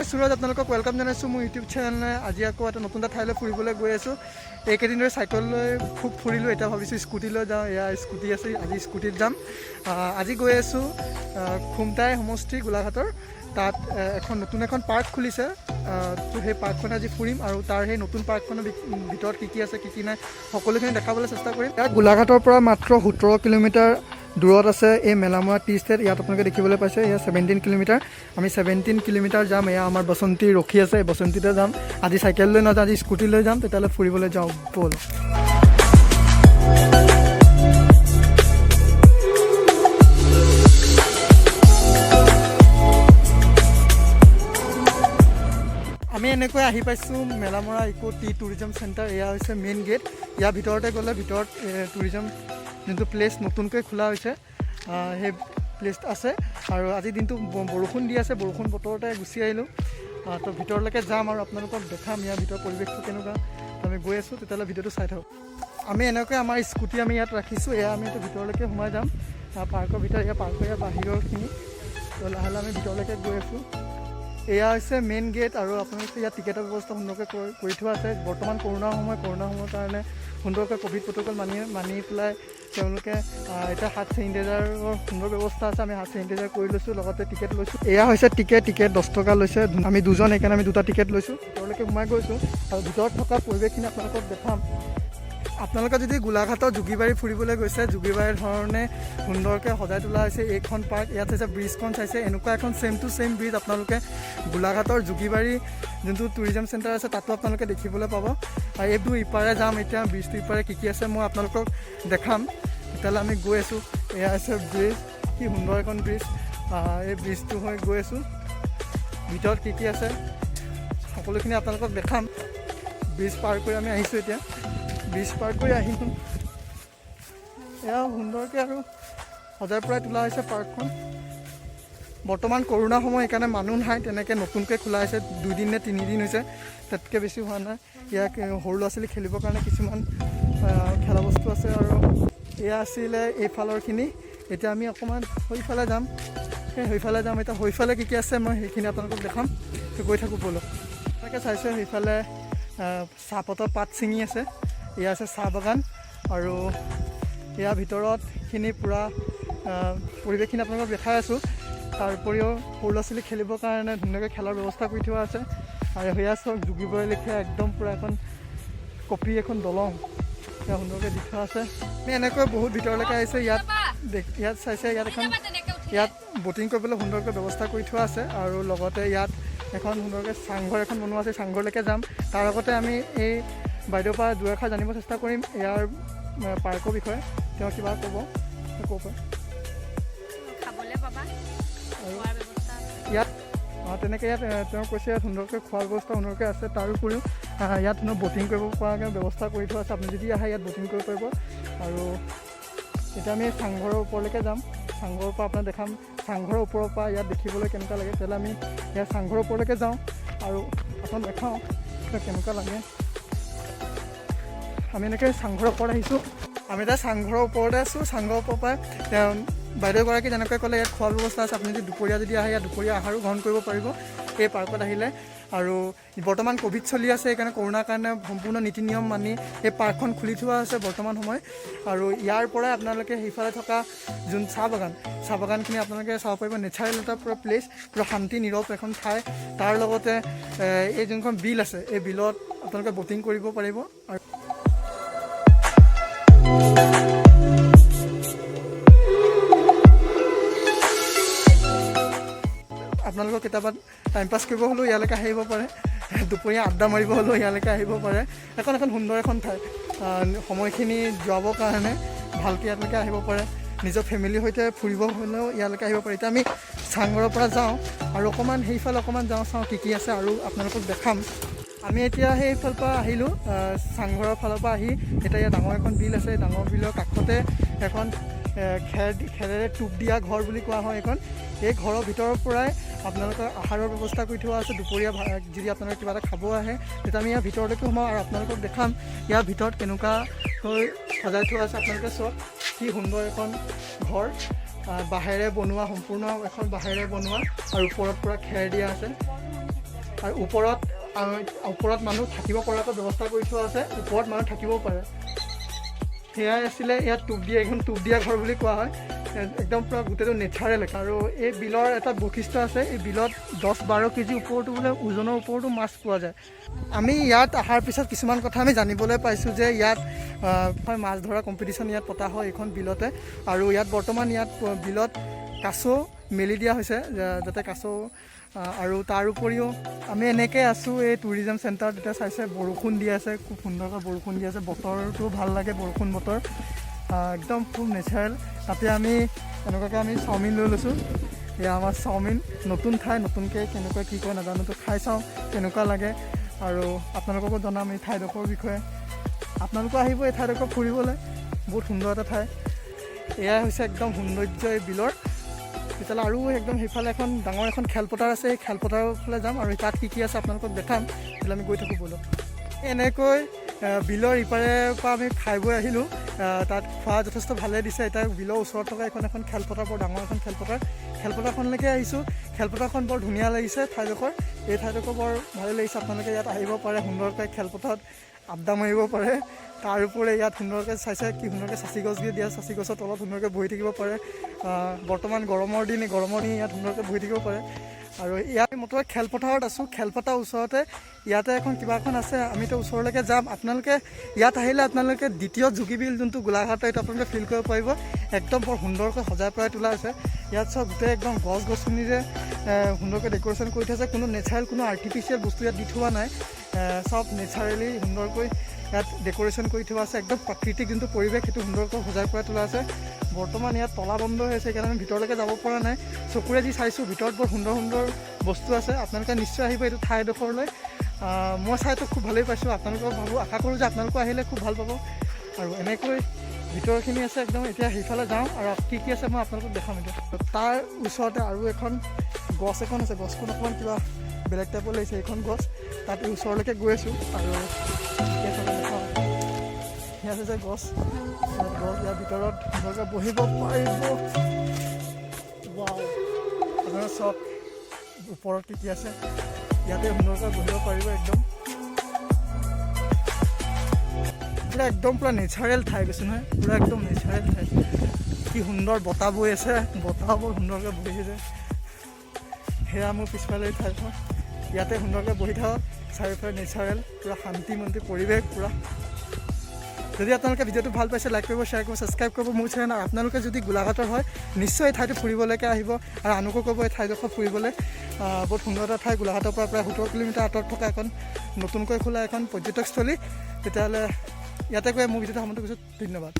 সুৰজ, আপোনালোকক welcome জনাইছোঁ মোৰ ইউটিউব চেনেললৈ। আজি আকৌ এটা নতুন এটা ঠাইলৈ ফুৰিবলৈ গৈ আছোঁ। এইকেইদিন ধৰি চাইকেল লৈ খুব ফুৰিলোঁ, এতিয়া ভাবিছোঁ স্কুটি লৈ যাওঁ। এয়া স্কুটি আছে, আজি স্কুটিত যাম। আজি গৈ আছোঁ খুমটাই সমষ্টি গোলাঘাটৰ তাত এখন নতুন এখন পাৰ্ক খুলিছে। তো সেই পাৰ্কখন আজি ফুৰিম আৰু তাৰ সেই নতুন পাৰ্কখনৰ ভিতৰত কি কি আছে, কি কি নাই, সকলোখিনি দেখাবলৈ চেষ্টা কৰিম। ইয়াত গোলাঘাটৰ পৰা মাত্ৰ 17 কিলোমিটাৰ দূৰত আছে এই মেলামৰা টি ষ্টেট। ইয়াত আপোনালোকে দেখিবলৈ পাইছে, এয়া 17 কিলোমিটাৰ। আমি 17 কিলোমিটাৰ যাম। এয়া আমাৰ বসন্তী ৰখি আছে, এই বসন্তীতে যাম। আজি চাইকেল লৈ নাযাওঁ, আজি স্কুটি লৈ যাম। তেতিয়াহ'লে ফুৰিবলৈ যাওঁ ব'ল। আমি এনেকৈ আহি পাইছোঁ মেলামৰা ইক' টি টুৰিজম চেণ্টাৰ। এয়া হৈছে মেইন গেট। ইয়াৰ ভিতৰতে গ'লে ভিতৰত টুৰিজম যোনটো প্লেচ নতুনকৈ খোলা হৈছে, সেই প্লেচ আছে। আৰু আজিৰ দিনটো বৰষুণ দি আছে, বৰষুণ বতৰতে গুচি আহিলোঁ। তো ভিতৰলৈকে যাম আৰু আপোনালোকক দেখাম ইয়াৰ ভিতৰৰ পৰিৱেশটো কেনেকুৱা। তো আমি গৈ আছোঁ, তেতিয়াহ'লে ভিডিঅ'টো চাই থাকক। আমি এনেকৈ আমাৰ স্কুটি আমি ইয়াত ৰাখিছোঁ। এয়া আমি এতিয়া ভিতৰলৈকে সোমাই যাম পাৰ্কৰ ভিতৰত। এয়া পাৰ্কৰ ইয়াৰ বাহিৰৰখিনি। তো লাহে লাহে আমি ভিতৰলৈকে গৈ আছোঁ। এয়া হৈছে মেইন গেট আৰু আপোনালোকে ইয়াত টিকেটৰ ব্যৱস্থা সুন্দৰকৈ কৰি থোৱা আছে। বৰ্তমান কৰোণাৰ সময়, কৰোণাৰ সময়ৰ কাৰণে সুন্দৰকৈ ক'ভিড প্ৰট'কল মানি মানি পেলাই তেওঁলোকে এতিয়া হাত চেনিটাইজাৰৰ সুন্দৰ ব্যৱস্থা আছে। আমি হাত চেনিটাইজাৰ কৰি লৈছোঁ, লগতে টিকেট লৈছোঁ। এয়া হৈছে টিকেট। টিকেট 10 টকা লৈছে। আমি দুজন, সেইকাৰণে আমি দুটা টিকেট লৈছোঁ। ভিতৰলৈকে সোমাই গৈছোঁ আৰু ভিতৰত থকা পৰিৱেশখিনি আপোনালোকক দেখাম। আপোনালোকে যদি গোলাঘাটৰ যোগীবাৰী ফুৰিবলৈ গৈছে, যোগীবাৰীৰ ধৰণে সুন্দৰকৈ সজাই তোলা হৈছে এইখন পাৰ্ক। ইয়াত চাইছে, ব্ৰিজখন চাইছে, এনেকুৱা এখন ছেম টু ছেম ব্ৰিজ আপোনালোকে গোলাঘাটৰ যোগীবাৰী যোনটো টুৰিজম চেণ্টাৰ আছে, তাতো আপোনালোকে দেখিবলৈ পাব। আৰু এইটো ইপাৰে যাম এতিয়া, ব্ৰিজটো ইপাৰে কি কি আছে মই আপোনালোকক দেখাম। তেতিয়াহ'লে আমি গৈ আছোঁ। এয়া হৈছে ব্ৰিজ, কি সুন্দৰ এখন ব্ৰিজ। এই ব্ৰিজটো হৈ গৈ আছোঁ। ভিতৰত কি কি আছে সকলোখিনি আপোনালোকক দেখাম। ব্ৰিজ পাৰ কৰি আমি আহিছোঁ। এতিয়া ব্ৰিজ পাৰ কৰি আহিলোঁ। এয়া সুন্দৰকৈ আৰু সজাই পৰাই তোলা হৈছে পাৰ্কখন। বৰ্তমান কৰোণা সময়, সেইকাৰণে মানুহ নাই তেনেকৈ। নতুনকৈ খোলা হৈছে, দুদিন নে তিনিদিন হৈছে, তাতকৈ বেছি হোৱা নাই। ইয়াক সৰু ল'ৰা ছোৱালী খেলিবৰ কাৰণে কিছুমান খেলা বস্তু আছে। আৰু এয়া আছিলে এইফালৰখিনি। এতিয়া আমি অকণমান সেইফালে যাম। সেইফালে যাম এতিয়া। সেইফালে কি কি আছে মই সেইখিনি আপোনালোকক দেখাম। তো গৈ থাকোঁ ব'লক। আপোনালোকে চাইছে, সেইফালে চাহপাতৰ পাত ছিঙি আছে। এয়া আছে চাহ বাগান আৰু ইয়াৰ ভিতৰতখিনি পূৰা পৰিৱেশখিনি আপোনালোকক দেখাই আছোঁ। তাৰ উপৰিও সৰু ল'ৰা ছোৱালী খেলিবৰ কাৰণে ধুনীয়াকৈ খেলাৰ ব্যৱস্থা কৰি থোৱা আছে। আৰু সেয়া চাওক, যোগীবাৰী লেখীয়া একদম পূৰা এখন কপি এখন দলং সেয়া সুন্দৰকৈ দি থোৱা আছে। আমি এনেকৈ বহুত ভিতৰলৈকে আহিছে। ইয়াত ইয়াত চাইছে, ইয়াত এখন ইয়াত ব'টিং কৰিবলৈ সুন্দৰকৈ ব্যৱস্থা কৰি থোৱা আছে আৰু লগতে ইয়াত এখন সুন্দৰকৈ চাংঘৰ এখন বনোৱা আছে। চাংঘৰলৈকে যাম। তাৰ আগতে আমি এই বাইদেউৰ পৰা দুআষাৰ জানিব চেষ্টা কৰিম ইয়াৰ পাৰ্কৰ বিষয়ে। তেওঁ কিবা ক'ব, ক'ব পাৰে। খাবলৈ পাবা। আৰু খোৱাৰ ব্যৱস্থা আছে। ইয়াত তেনেকৈ ইয়াত তেওঁ কৈছে, ইয়াত সুন্দৰকৈ খোৱাৰ ব্যৱস্থা সুন্দৰকৈ আছে। তাৰ উপৰিও ইয়াত ধুনীয়া ব'টিং কৰিব পৰাকৈ ব্যৱস্থা কৰি থোৱা আছে। আপুনি যদি আহে, ইয়াত ব'টিং কৰিব পাৰিব। আৰু এতিয়া আমি চাংঘৰৰ ওপৰলৈকে যাম। চাংঘৰৰ পৰা আপোনাক দেখাম, চাংঘৰৰ ওপৰৰ পৰা ইয়াত দেখিবলৈ কেনেকুৱা লাগে। তেতিয়াহ'লে আমি ইয়াত চাংঘৰৰ ওপৰলৈকে যাওঁ আৰু আপোনাক দেখাওঁ কেনেকুৱা লাগে। আমি এনেকৈ চাংঘৰৰ ওপৰত আহিছোঁ। আমি এতিয়া চাংঘৰৰ ওপৰতে আছোঁ। চাংঘৰৰ ওপৰৰ পৰা তেওঁ বাইদেউগৰাকী যেনেকৈ ক'লে, ইয়াত খোৱাৰ ব্যৱস্থা আছে। আপুনি যদি দুপৰীয়া যদি আহে, ইয়াত দুপৰীয়া আহাৰো গ্ৰহণ কৰিব পাৰিব এই পাৰ্কত আহিলে। আৰু বৰ্তমান ক'ভিড চলি আছে, সেইকাৰণে কৰোণাৰ কাৰণে সম্পূৰ্ণ নীতি নিয়ম মানি এই পাৰ্কখন খুলি থোৱা আছে বৰ্তমান সময়। আৰু ইয়াৰ পৰাই আপোনালোকে সেইফালে থকা যোন চাহ বাগান, চাহ বাগানখিনি আপোনালোকে চাব পাৰিব। নেচাৰেল এটা পূৰা প্লেচ, পূৰা শান্তি নীৰৱ এখন ঠাই। তাৰ লগতে এই যোনখন বিল আছে, এই বিলত আপোনালোকে ব'টিং কৰিব পাৰিব। আৰু আপোনালোকৰ কেতিয়াবা টাইম পাছ কৰিব হ'লেও ইয়ালৈকে আহিব পাৰে, দুপৰীয়া আড্ডা মাৰিব হ'লেও ইয়ালৈকে আহিব পাৰে। এখন এখন সুন্দৰ এখন ঠাই। সময়খিনি যোৱাবৰ কাৰণে ভালকৈ ইয়ালৈকে আহিব পাৰে। নিজৰ ফেমিলিৰ সৈতে ফুৰিব হ'লেও ইয়ালৈকে আহিব পাৰে। এতিয়া আমি চাংঘৰৰ পৰা যাওঁ আৰু অকণমান সেইফালে অকণমান যাওঁ, চাওঁ কি কি আছে আৰু আপোনালোকক দেখাম। আমি এতিয়া সেইফালৰ পৰা আহিলোঁ। চাংঘৰৰ ফালৰ পৰা আহি এতিয়া ইয়াত ডাঙৰ এখন বিল আছে। এই ডাঙৰ বিলৰ কাষতে এখন খেৰেৰে টোপ দিয়া ঘৰ বুলি কোৱা হয় এইখন। এই ঘৰৰ ভিতৰৰ পৰাই আপোনালোকৰ আহাৰৰ ব্যৱস্থা কৰি থোৱা আছে। দুপৰীয়া যদি আপোনালোকে কিবা এটা খাব আহে, তেতিয়া আমি ইয়াৰ ভিতৰলৈকে সোমাওঁ আৰু আপোনালোকক দেখাম ইয়াৰ ভিতৰত কেনেকুৱাকৈ সজাই থোৱা আছে। আপোনালোকে চাওক, কি সুন্দৰ এখন ঘৰ। বাঁহেৰে বনোৱা, সম্পূৰ্ণ এখন বাঁহেৰে বনোৱা আৰু ওপৰত পূৰা খেৰ দিয়া আছে। আৰু ওপৰত ওপৰত মানুহ থাকিব পৰাকৈ ব্যৱস্থা কৰি থোৱা আছে, ওপৰত মানুহ থাকিবও পাৰে। সেয়াই আছিলে ইয়াত টোপ দিয়া, এইখন টোপ দিয়া ঘৰ বুলি কোৱা হয়। একদম পূৰা গোটেইটো নেচাৰেল। আৰু এই বিলৰ এটা বৈশিষ্ট্য আছে, এই বিলত 10-12 কেজি ওপৰতো বোলে ওজনৰ ওপৰতো মাছ পোৱা যায়। আমি ইয়াত অহাৰ পিছত কিছুমান কথা আমি জানিবলৈ পাইছোঁ যে ইয়াত মাছ ধৰা কম্পিটিশ্যন ইয়াত পতা হয় এইখন বিলতে। আৰু ইয়াত বৰ্তমান ইয়াত বিলত কাছ মেলি দিয়া হৈছে, যাতে কাছ আৰু তাৰ উপৰিও আমি এনেকৈ আছোঁ এই টুৰিজম চেণ্টাৰত। এতিয়া চাইছে বৰষুণ দি আছে, খুব সুন্দৰকৈ বৰষুণ দি আছে, বতৰটো ভাল লাগে, বৰষুণ বতৰ, একদম খুব নেচাৰেল। তাতে আমি এনেকুৱাকৈ আমি চাওমিন লৈ লৈছোঁ। এয়া আমাৰ চাওমিন। নতুন ঠাই, নতুনকৈ কেনেকুৱা কি কয় নাজানো, তো খাই চাওঁ কেনেকুৱা লাগে আৰু আপোনালোককো জনাম এই ঠাইডোখৰৰ বিষয়ে। আপোনালোকো আহিব এই ঠাইডোখৰ ফুৰিবলৈ, বহুত সুন্দৰ এটা ঠাই। এয়াই হৈছে একদম সৌন্দৰ্য এই বিলৰ। তেতিয়াহ'লে আৰু একদম সেইফালে এখন ডাঙৰ এখন খেলপথাৰ আছে, সেই খেলপথাৰৰ ফালে যাম আৰু তাত কি কি আছে আপোনালোকক দেখাম। তেতিয়াহ'লে আমি গৈ থাকোঁ ব'লক। এনেকৈ বিলৰ ইপাৰে পৰা আমি খাই বৈ আহিলোঁ। তাত খোৱা যথেষ্ট ভালেই দিছে। এতিয়া বিলৰ ওচৰত থকা এখন এখন খেলপথাৰ, বৰ ডাঙৰ এখন খেলপথাৰ, খেলপথাৰখনলৈকে আহিছোঁ। খেলপথাৰখন বৰ ধুনীয়া লাগিছে ঠাইডোখৰ, এই ঠাইডোখৰ বৰ ভালেই লাগিছে। আপোনালোকে ইয়াত আহিব পাৰে, সুন্দৰকৈ খেলপথাৰত আড্ডা মাৰিব পাৰে। তাৰ উপৰি ইয়াত সুন্দৰকৈ চাইছে কি সুন্দৰকৈ চাঁচি গছ দিয়া, চাঁচি গছৰ তলত সুন্দৰকৈ বহি থাকিব পাৰে। বৰ্তমান গৰমৰ দিন, এই গৰমৰ দিন ইয়াত সুন্দৰকৈ বহি থাকিব পাৰে। আৰু ইয়াত মুঠতে খেলপথাৰত আছোঁ, খেলপথাৰ ওচৰতে ইয়াতে এখন কিবা এখন আছে, আমিতো ওচৰলৈকে যাম। আপোনালোকে ইয়াত আহিলে আপোনালোকে দ্বিতীয় যোগীবিল যোনটো গোলাঘাটৰ, এইটো আপোনালোকে ফিল কৰিব পাৰিব। একদম বৰ সুন্দৰকৈ সজাই পৰাই তোলা হৈছে। ইয়াত চব গোটেই একদম গছ গছনিৰে সুন্দৰকৈ ডেক'ৰেশ্যন কৰি থৈছে। কোনো নেচাৰেল, কোনো আৰ্টিফিচিয়েল বস্তু ইয়াত দি থোৱা নাই। চব নেচাৰেলি সুন্দৰকৈ ইয়াত ডেক'ৰেশ্যন কৰি থোৱা আছে। একদম প্ৰাকৃতিক যোনটো পৰিৱেশ, সেইটো সুন্দৰকৈ সজাই পৰাই তোলা আছে। বৰ্তমান ইয়াত তলা বন্ধ হৈ আছে, সেইকাৰণে আমি ভিতৰলৈকে যাব পৰা নাই। চকুৰে যি চাইছোঁ, ভিতৰত বৰ সুন্দৰ সুন্দৰ বস্তু আছে। আপোনালোকে নিশ্চয় আহিব এইটো ঠাইডোখৰলৈ। মই চাইতো খুব ভালেই পাইছোঁ, আপোনালোকক ভাবোঁ, আশা কৰোঁ যে আপোনালোকো আহিলে খুব ভাল পাব। আৰু এনেকৈ ভিতৰখিনি আছে একদম। এতিয়া সেইফালে যাওঁ আৰু কি কি আছে মই আপোনালোকক দেখাম। এতিয়া তাৰ ওচৰতে আৰু এখন গছ এখন আছে, গছখন অকণমান কিবা বেলেগ টাইপৰ লাগিছে এইখন গছ। তাত এই ওচৰলৈকে গৈ আছোঁ আৰু কি আছে দেখাওঁ। ইয়াত আছে গছ, ইয়াত গছ, ইয়াৰ ভিতৰত সুন্দৰকৈ বহিব পাৰিব। ৱাও, আপোনাৰ চাওক ওপৰত কি কি আছে। ইয়াতে সুন্দৰকৈ বহিব পাৰিব। একদম পূৰা, একদম পূৰা নেচাৰেল ঠাই কৈছোঁ নহয়, পূৰা একদম নেচাৰেল ঠাই। কি সুন্দৰ বতাহ বৈ আছে, বতাহ বৰ সুন্দৰকৈ বহি আছে। সেয়া মোৰ পিছফালে ঠাইখন, ইয়াতে সুন্দৰকৈ বহি থাকক। চাৰিওফালে নেচাৰেল, পূৰা শান্তি মন্তি পৰিৱেশ পূৰা। যদি আপোনালোকে ভিডিঅ'টো ভাল পাইছে, লাইক কৰিব, শ্বেয়াৰ কৰিব, ছাবস্ক্ৰাইব কৰিব মোৰ চেনেল। আৰু আপোনালোকে যদি গোলাঘাটৰ হয়, নিশ্চয় এই ঠাইটো ফুৰিবলৈকে আহিব আৰু আনকো ক'ব এই ঠাইডোখৰ ফুৰিবলৈ। বহুত সুন্দৰ এটা ঠাই, গোলাঘাটৰ পৰা প্ৰায় 17 কিলোমিটাৰ আঁতৰত থকা এখন নতুনকৈ খোলা এখন পৰ্যটকস্থলী। তেতিয়াহ'লে ইয়াতে গৈ মোৰ ভিডিঅ'টো সামৰণি কৰিছোঁ। ধন্যবাদ।